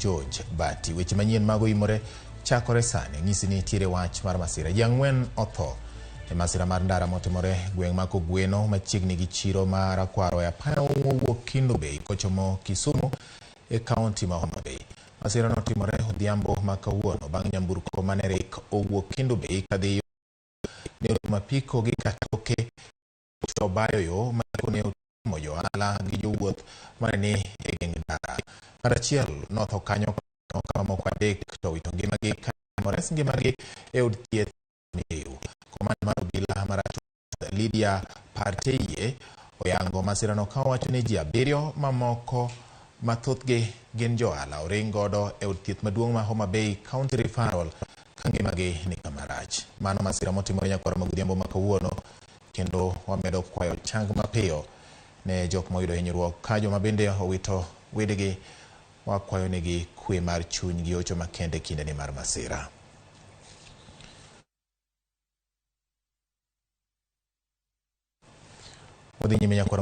George Bati. Weche manyien mago imore chakore sani. Nyisi ni nitiere wach mar masira. Ji 4 otho e masira mar ndara motimore gweng' ma Kogweno machiegni gi chiro mar Rakwaro e apaya mowuok Kendu Bay kochomo Kisumu e kaunti ma Homa Bay. Masira notimore odhiambo ma kawuono bang' nyamburko mane rik owuok Kendu Bay kadhi ne otuomo apiko gi katoke to obayo yo ma ne otuomo johala gi jowuoth mane ni e geng ndara. Ng'at achiel notho kanyo ka mamoko 3 to owito ngimagi ka ores ngimagi e od thieth Miu. Komanda mar obila mar Lydia Parteyie oyango masirano ka owacho ni ji 7 mamoko ma thothgi gin johala oring godo e od thieth maduong' ma Homa Bay County Referral ka ngimagi ni kama rach. Mano masira motimore nyakwar mag odhiambo ma kawuono, kendo wamedo kwayo chang mapiyo ne jok moyudo hinyruok ka joma bende owito wedegi wakwayo negi kwe mar chuny gi hocho makende kinde ni mar masira. Wadhi nyime nyakwar.